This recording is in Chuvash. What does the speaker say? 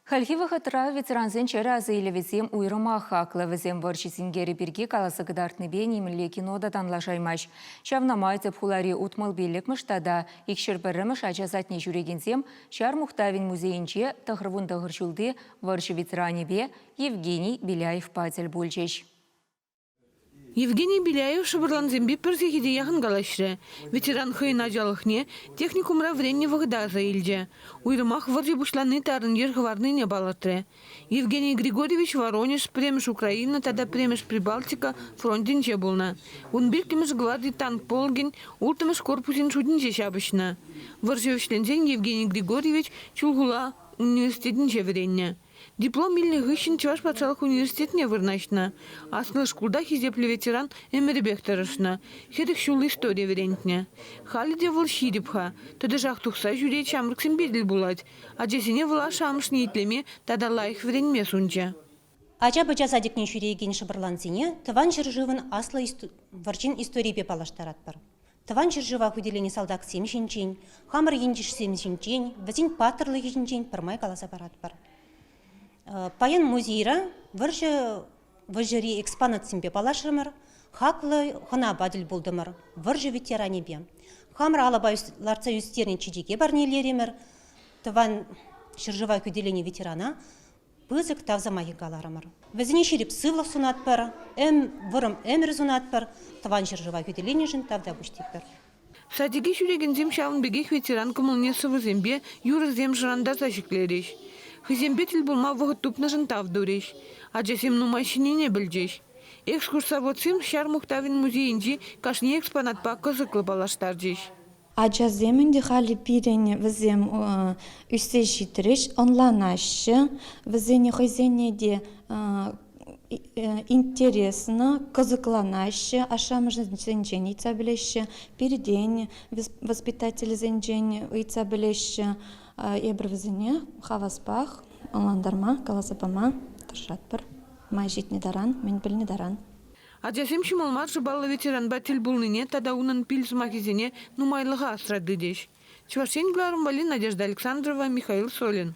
Хальхи вӑхӑтра ветерансен чӗрӗ асаилӗвӗсем уйрӑмах хаклӑ. Вӗсем вӑрҫӑ синкерӗ пирки каласа кӑтартнипе нимӗнле кино та танлашаймасть. Ҫавна май тӗп хулари 65-мӗш тата 201-мӗш ача садне ҫӳрекенсем Ҫар мухтавӗн музейӗнче 99 ҫулти вӑрҫӑ ветеранӗпе Евгений Беляевпа тӗл пулчӗҫ. Евгений Беляев шӑпӑрлансемпе пӗр сехете яхӑн калаҫрӗ. Ветеран хӑйӗн ачалӑхне техникумра вӗреннӗ вӑхӑта аса илчӗ. Уйрӑмах вӑрҫӑ пуҫланни тарӑн йӗр хӑварнине палӑртрӗ. Евгений Григорьевич Воронеж, Пӗрремӗш Украина тата Пӗрремӗш Прибалтика фронтӗнче пулнӑ. 15-мӗш гварди танк полкӗн улттӑмӗш корпусӗн шутӗнче ҫапӑҫнӑ. Вӑрҫӑ вӗҫленсен Евгений Григорьевич Чулхула университетӗнче вӗреннӗ. Диплом илнӗ хыҫҫӑн Чӑваш патшалӑх университетне вырнаҫнӑ. Аслӑ шкулта хисеплӗ ветеран ӗмӗрӗпех тӑрӑшнӑ, 40 ҫул истори вӗрентнӗ. Халӗ те вӑл ҫирӗп-ха, тӑтӑшах тухса ҫӳрет, ҫамрӑксемпе тӗл пулать. Ачасене вӑл ашшӗ-амӑшне итлеме тата лайӑх вӗренме сунчӗ. Ача-пӑча садикне ҫӳрекен шӑпӑрлансене Тӑван ҫӗршывӑн Аслӑ вӑрҫин историйӗпе паллаштаратпӑр. Тӑван ҫӗршыва хӳтӗленӗ салтаксем ҫинчен, хамӑр ентешсем ҫинчен, вӗсен паттӑрлӑхӗ ҫинчен пӗрмай каласа паратпӑр. Паян музейра вӑрҫӑ вӑрҫӑри экспонатсемпе паллашрӑмӑр, хаклӑ хӑнапа тӗл пултӑмӑр, вӑрҫӑ ветеранӗпе. Хамӑр алӑпа лартса ӳстернӗ чечеке парнелерӗмӗр, тӑван ҫӗршыва хӳтӗленӗ ветерана пысӑк тав сӑмахӗ каларӑмӑр. Вӗсене ҫирӗп сывлӑх сунатпӑр, вӑрӑм ӗмӗр сунатпӑр, Тӑван ҫӗршыва хӳтӗленӗшӗн тавтапуҫ тетпӗр. Садике ҫӳрекенсем ҫавӑн пекех ветеран кӑмӑлне сӑвӑсемпе юрӑсем шӑрантарса ҫӗклерӗҫ. Хӑйсемпе тӗл пулма вӑхӑт тупнӑшӑн тав турӗҫ. Ачасем нумай ҫӗннине пӗлчӗҫ. Экскурсоводсем Ҫар мухтавӗн музейӗнчи кашни экспонатпа кӑсӑклӑ паллаштарчӗҫ. Ачасем ӗнтӗ халӗ пирӗн вӗсем ӳссе ҫитрӗҫ, ӑнланаҫҫӗ. Вӗсене хӑйсене те интересно, кӑсӑкланаҫҫӗ, ашшӗ-амӑшӗсенчен ыйтса пӗлеҫҫӗ, пиртен, воспитательсенчен ыйтса пӗлеҫҫӗ. Эпир вӗсене хаваспах ӑнлантарма, каласа пама тӑрӑшатпӑр. Май ҫитнӗ таран, мӗн пӗлнӗ таран. Ачасем ҫӑмӑл мар шӑпаллӑ ветеранпа тӗл пулнине тата унӑн пил сӑмахӗсене нумайлӑха асра тытӗҫ. Чӑваш Ен кӑларӑм валли Надежда Александрова, Михаил Солин.